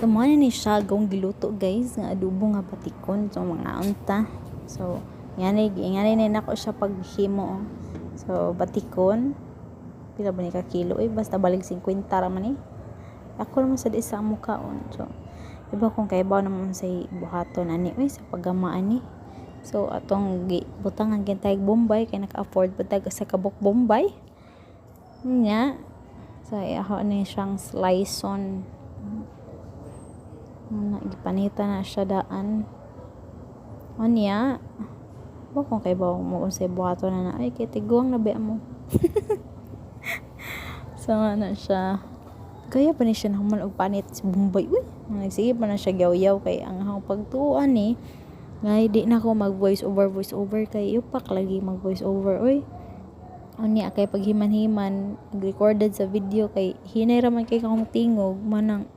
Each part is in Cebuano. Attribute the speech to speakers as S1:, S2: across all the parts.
S1: So mao na ni siya akong giluto, guys, nga adobo nga batikon. So mga unta. So ngani ni nako siya paghimo, oh. So batikon, pila ba ni ka kilo eh, basta balig 50 ra man eh. Ako naman sad isa ang mukaon. So iba kung kaibaw naman unsay buhaton ani oy sa paggama ani. So atong gibutangan kintay Bombay kay naka-afford pud tag sa kabuk Bombay. Nya. So ako ni siyang slice-on. Na gipanita na siya daan. Unya, wa kung kay mo unsay buhaton na ay kay tiguang na ba mo. So ano siya. Kaya pa ni siya nahuman og panit sa Bombay. Uy, nagsige pa na siya yaw-yaw kay ang akong pagtuan ni ngay di na ako mag voice over kay yupak lagi mag voice over, uy. Unya kay paghiman-himan recorded sa video kay hinay ra man kay akong tingog, manang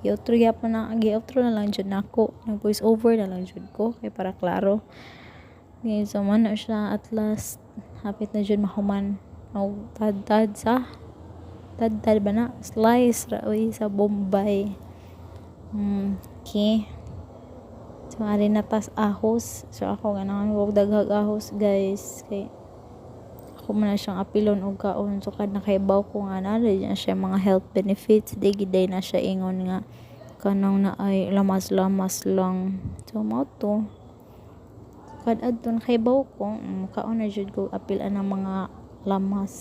S1: i-outro gyapon na, gi-outro na lang jud nako, nag voice over na lang jud ko kay para klaro. Okay, so man na siya, at last hapit na jud mahuman og tad-tad sa tad-tad ba na slice ra oy sa Bombay. Okay. So ari na tas ahos. So ako ganahan ko og daghag ahos, guys, kay ako man na siyang apilon og kaon. So kad nakaibaw ko nga naa na siya mga health benefits, di gid na siya ingon nga kanang naay lamas-lamas lang. So mao to. Kad adto nakaibaw ko, kaon na jud ko apil anang mga lamas.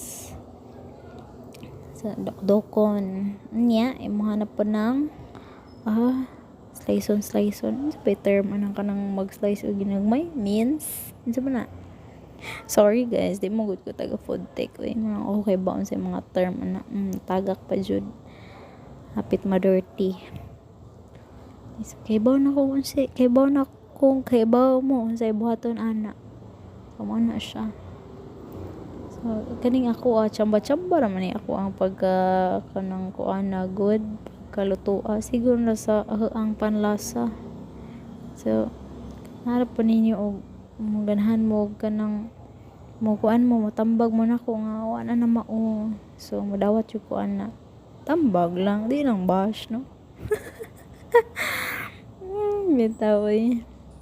S1: Sa dokdokon. Nya imuha na po ng slice-on slice-on. Unsa bay term anang kanang mag-slice og ginagmay? Mince? Unsa ba na? Sorry guys, di mo gud ko taga food tech oy. Mga okay ba sa mga term ana? Tagak pa jud. Hapit ma-dirty. So, kaybaw na ko unsay, kaybaw na kung kaybaw mo unsay buhaton ana. So mao na siya. So kaning ako tsamba-tsamba ra man ni ako ang pagka kanang kuan na good pagkalutoa siguro na sa ang panlasa. So harap po ninyo og mo ganahan mo kanang mo kuan mo motambag mo nako nga wa na na mao. So modawat jud ko ana. Tambag lang, di lang bash, no. Bitaw oy.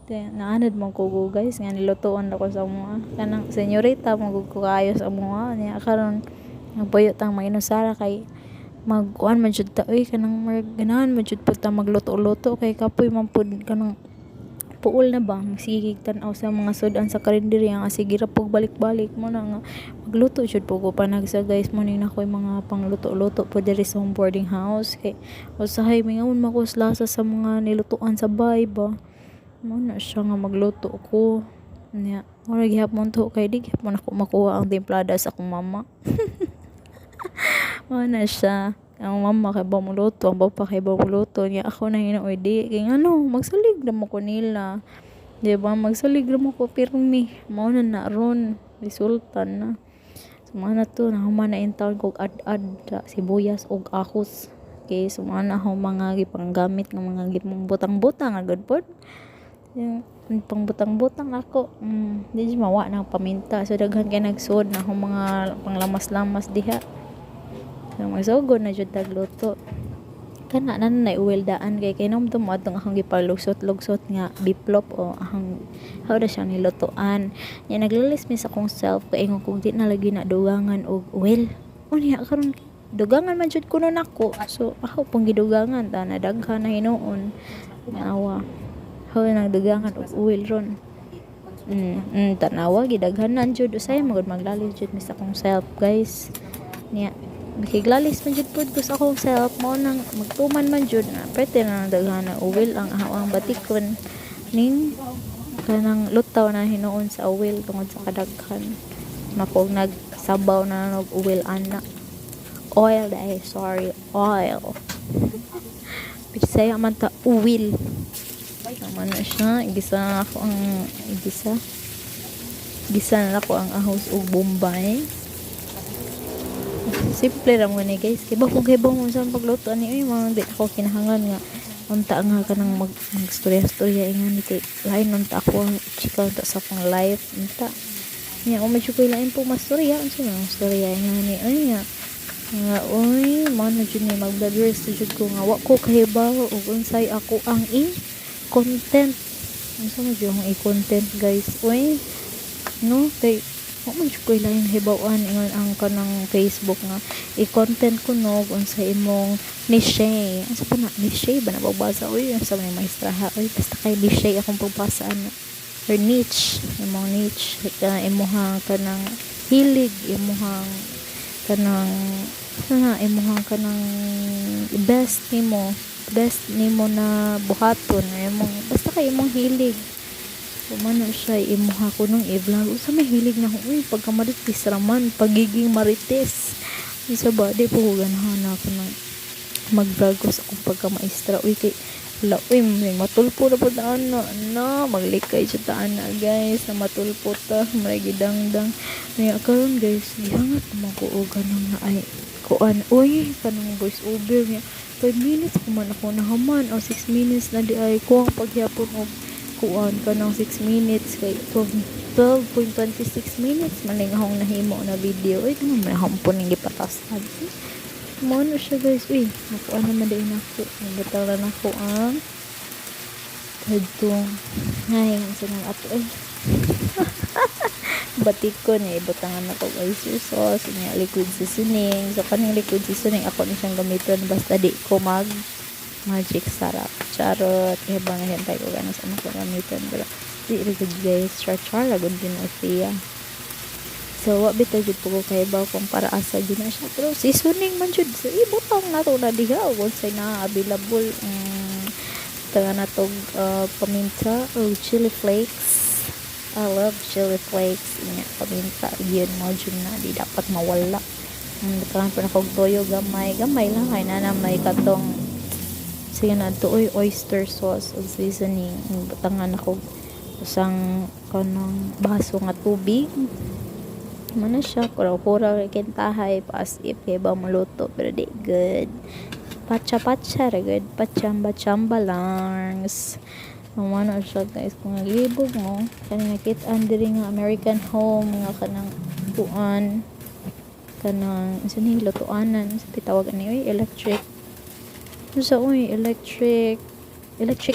S1: Naanad man ko, guys, nga nilutoan ako sa mga kanang senyorita mo gud ko kaayo sa mga niya karon nagpuyo tang mainusara kay magkuan man jud ta oy, kanang ganahan man jud pud ta magluto-luto kay kapoy man pud, kanang puol na ba, magsige tan-aw sa mga sud-an sa karinderya nga sige ra pug balik-balik mo na nga magluto jud pud ko panagsa, guys. Mo ni nakoy mga pangluto-luto po diri sa boarding house kay usahay mingaon man ko sa lasa sa mga nilutoan sa bahay ba. Mo na siya nga magluto ko nya mura gihapon to kay di gihapon ako makuha ang timplada sa akong mama. Mao na siya, ang mama kay ba moluto, ang papa kay ba moluto nya ako na hinuoy di kay ngano magsalig ra mo ko nila, di ba? Magsalig ra mo ko pirmi, mao na na ron resulta na. So mao na to, nahuman na intawon kog ad-ad sa sibuyas ug ahos. Okay, so mao na akong mga gipanggamit nga mga gipang-butang-butang agad pod. Yung pangbutang-butang ako, di mawa ng paminta. So daghan kay nagsud na akong mga panglamas-lamas diha. So magsugod na jud tagluto. Kana na na oil daan kay kay mo atong akong gipalugsot-lugsot nga biplop o akong how na siyang nilutoan. Nya naglalis mi sa akong self kay ingon kog di na lagi na dugangan og oil. Unya karon dugangan man jud kuno nako. So ako pong gidugangan ta nadaghan na hinuon. Awa. How nang dugangan og oil ron. Tanawa gidaghanan jud, usay magud maglalis jud mi sa akong self, guys. Nya makiglalis man jud pud ko sa akong self, mao nang magtuman man jud na pwede na daghan na oil ang ang batikon ning kanang lutaw na hinuon sa oil tungod sa kadaghan. Nako nagsabaw na og oil ana. Oil dahil, sorry, oil. Bisaya man ta, oil. Tama na siya, gisa na ako ang gisa. Gisa na ako ang ahos ug Bombay. Simple ra mo ni, guys. Kay ba kung kay ba mo sa pagluto ani oy, mga di ako kinahanglan nga unta nga kanang mag magstorya-storya ingani kay lain unta ako ang chika unta sa akong life unta. Nya kung medyo koy lain po mastorya, unsa man ang storya ingani oy nga. Nga oy, mao na jud ni mag-vloggers na jud ko nga wa ko kahibaw og unsay ako ang i-content. Unsa man jud akong i-content, guys, oy? No, kay wa man jud koy laing hibaw-an. Ingon ang kanang Facebook nga i-content ko no ug unsay imong niche. Unsa pa na, niche ba na pagbasa, oy? Unsa man yung maestraha, oy? Basta kay niche akong pagbasa ana or niche, imong niche ka, imuhang kanang hilig, imuhang kanang na, imuhang kanang best nimo na buhaton or imong, basta kay imong hilig. So mao na siya imuha ko nung i-vlog. Unsa may hilig nako, uy? Pagka marites raman, pagiging marites. Unsa ba, di po ko ganahan na kanang mag-vlog ko sa akong pagka-maestra, uy, kay wala, uy, may matulpo na po ta ana na maglikay siya ta ana, guys, na matulpo ta, may gidangdang niya. Karon, guys, gihangat naman ko og kanang naay kuan, uy, kanang voice over niya. 5 minutes ko man ako nahaman o 6 minutes na di ay kuwang paghihapon og kuan kanang 6 minutes kay 12 12.26 minutes man ning akong nahimo na video, uy. Kanang man hampon ning gipatasad. Mao na siya, guys, uy. Nakuha naman din ako, nabutang na nako ang kadtong, ay, unsa nang ato ay, batikon eh. Ibutangan nako og oyster sauce nya, liquid seasoning. So kaning liquid seasoning ako ni siyang gamiton basta di ko mag Magic Sarap, charot. Kaya ba nga hintay ko gano sa ko gamiton, pero di ra gud, guys, char char ra gud din siya. So wa bitaw jud po ko kahibaw kung para asa jud na siya, pero seasoning man jud, so ibutang nato na diha unsay na available. Taga na tog paminta o chili flakes. I love chili flakes. Nya paminta yun mo jud na di dapat mawala. Butangan pa na kog toyo gamay gamay lang kay na may katong, sige na to, oy, oyster sauce ug seasoning. Butangan ako usang kanang baso nga tubig. Mao na siya, kuraw-kuraw kentahay as if kay ba maluto, pero di good, patsa-patsa ra gud, pachamba-chamba langs. Mao na siya, guys. Kung naglibog mo kanang nakit-an diri nga American home nga kanang kuan, kanang unsa ni, lutuanan sa tawag ani, oy, electric, unsa, oy, electric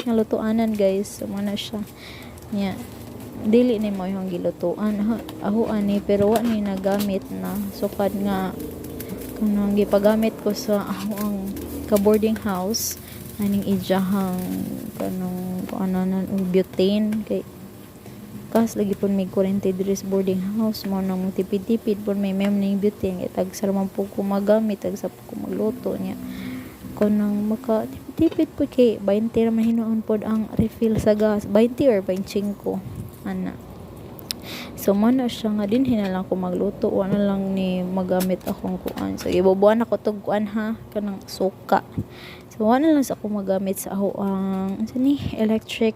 S1: nga lutuanan, guys. So mao na siya nya, dili ni mo yung gilutuan ha, aho ani, pero wa ni nagamit na sukad nga kanang gipagamit ko sa ako ang ka boarding house aning ijahang kanang kuananan og butane, kay kas lagi pud may kuryente diri sa boarding house. Mao nang tipid-tipid pud may mem ning butane kay tagsa ra man pud ko magamit, tagsa pud ko magluto niya, kanang maka tipid pud kay 20 ra man hinuon pod ang refill sa gas, 20 or 25 ana. So mao na siya nga dinhi na lang ko magluto, wa na lang ni magamit akong kuan. So ibubuan ako tog kuan ha, kanang suka. So wa na lang sa ako magamit sa ako ang, unsa ni, electric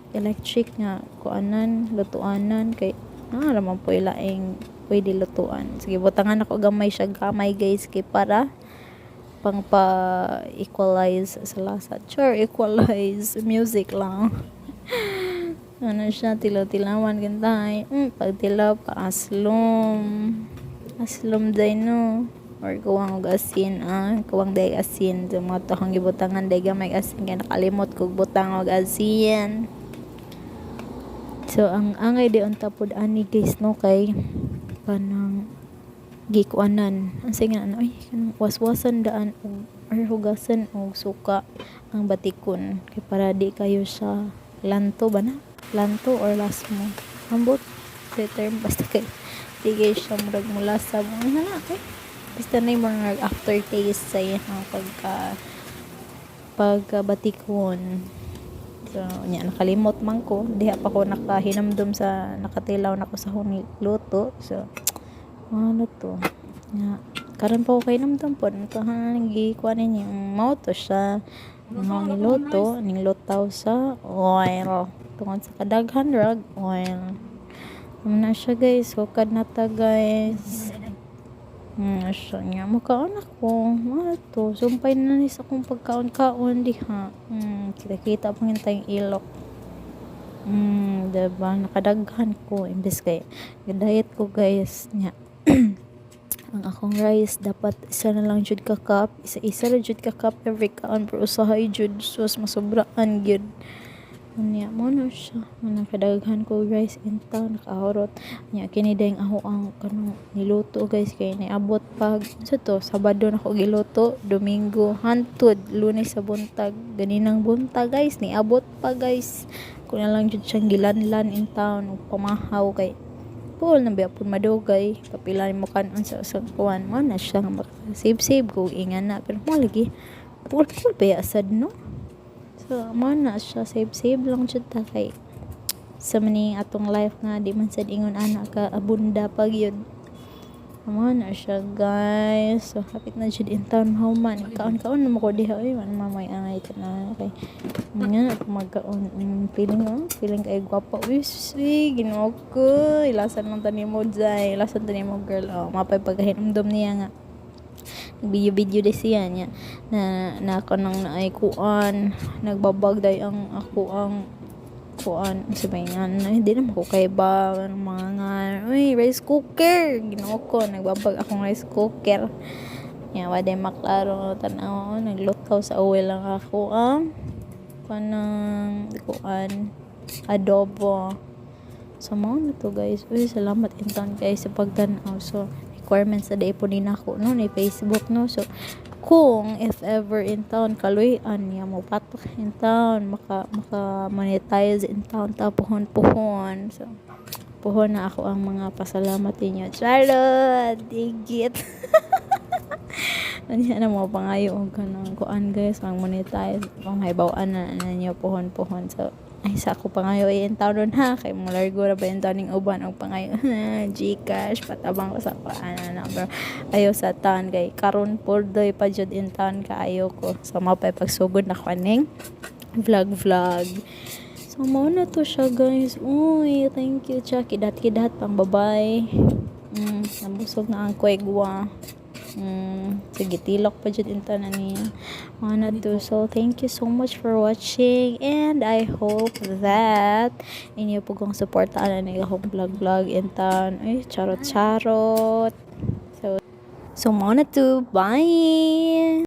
S1: nga kuanan, lutuanan, kay naa ra man po'y laing pwede lutuan. Sige, butangan ako gamay siya, gamay, guys, kay para pang pa equalize sa lasa. Char, equalize music lang. Ano siya, tilaw-tilawan gantay. Pagtilaw pa, aslom. Aslom day no. Or kuwang og asin, ah, kuwang day asin. So mga to akong gibutangan day gamay asin kay nakalimot kog butang og asin. So ang angay di unta pod ani, guys, no, kay kanang gikuanan. Ang sige ano ay, kanang waswasan daan og or hugasan og suka ang batikon kay para di kayo siya lanto ba na? Lanto or lasmo. Ambot sa term, basta kay di kay siya murag mulasa mo na eh. Basta na yung mga aftertaste sa iyang pagka batikon. So nya nakalimot man ko, diha pa ko nakahinamdom sa nakatilaw nako sa akong luto. So ano to nga karon pa ko kahinamdom pod to ha, gikuan ninyo, mao to siya ang niluto ning lutaw sa oil tungod sa kadaghan rag oil. Mao na siya, guys, hukad na ta, guys. Siya nya mukaon ako. Mao to, sumpay na ni sa akong pagkaon-kaon diha. Kita-kita pa tayong ilok. Diba? Nakadaghan ko imbes kay diet ko, guys, nya. Ang akong rice dapat isa na lang jud ka cup, isa-isa ra jud ka cup every kaon, pero usahay jud, sus, masobraan gyud. Unya mao na siya, mao kadaghan ko rice in town, nakahurot. Nya kini dayong ako ang kanang niluto, guys, kay niabot pag unsa to, Sabado nako giluto, Domingo hantod Lunes sa buntag, ganinang buntag, guys, niabot pa, guys. Ako na lang jud siyang gilanlan in town ug pamahaw kay puol na biya pud madugay kapila nimo kan-on sa usang kuan. Mao na siya nga save save ko ingana, pero mo lagi puol puol baya sad, no? So mao na siya, save save lang jud ta kay sa maning atong life nga di man sad ingon ana ka abunda pa gyud. Mao na siya, guys. So hapit na jud in town mahuman. Kaon-kaon na mo ko diha oy, man mamay angay tanan kay nga ako magkaon. Feeling, oh, feeling kay gwapa. Uy, uy, Ginoo ko. Ilasan lang tani mo, Jai. Ilasan tani mo, girl. Oh, mapay pagkahinumdom niya nga. Video-video di siya niya na na kanang naay kuan, nagbabag day ang ako ang kuan sa bayan na hindi naman ko kay ba mga nga, uy, rice cooker, Ginoo ko, nagbabag akong rice cooker nya wa day maklaro. Tan-aw, naglutaw sa oil lang ako ang kanang kuan, adobo. So mao na to, guys. Uy, salamat intawn kay sa pagtan-aw. So requirements na day po ni nako, no, ni Facebook, no? So kung if ever in town kaluy-an niya mo patok in town, maka monetize in town ta puhon puhon. So puhon na ako ang mga pasalamat ninyo. Charot, digit. Unya na mo pangayo og kanang kuan, guys, ang monetize pang hibaw-an na ninyo puhon puhon. So ay, sa ako pangayo ay in town ha, kay mo largo ra ba in town ning uban og pangayo GCash, patabang ko sa kuan na, pero ayo sa taon kay karon purdoy pa jud in town kaayo ko. So mao pay pagsugod na ko aning vlog vlog. So mao na to siya, guys. Uy, thank you. Cha kidat kidat pang babay. Nabusog na ang kwegwa. Sige, tilok pa jud inta na niya. Mao na to. So, thank you so much for watching and I hope that inyo po kong suportaan na akong vlog vlog in town. Ay, charot charot. So, mao na to. Bye!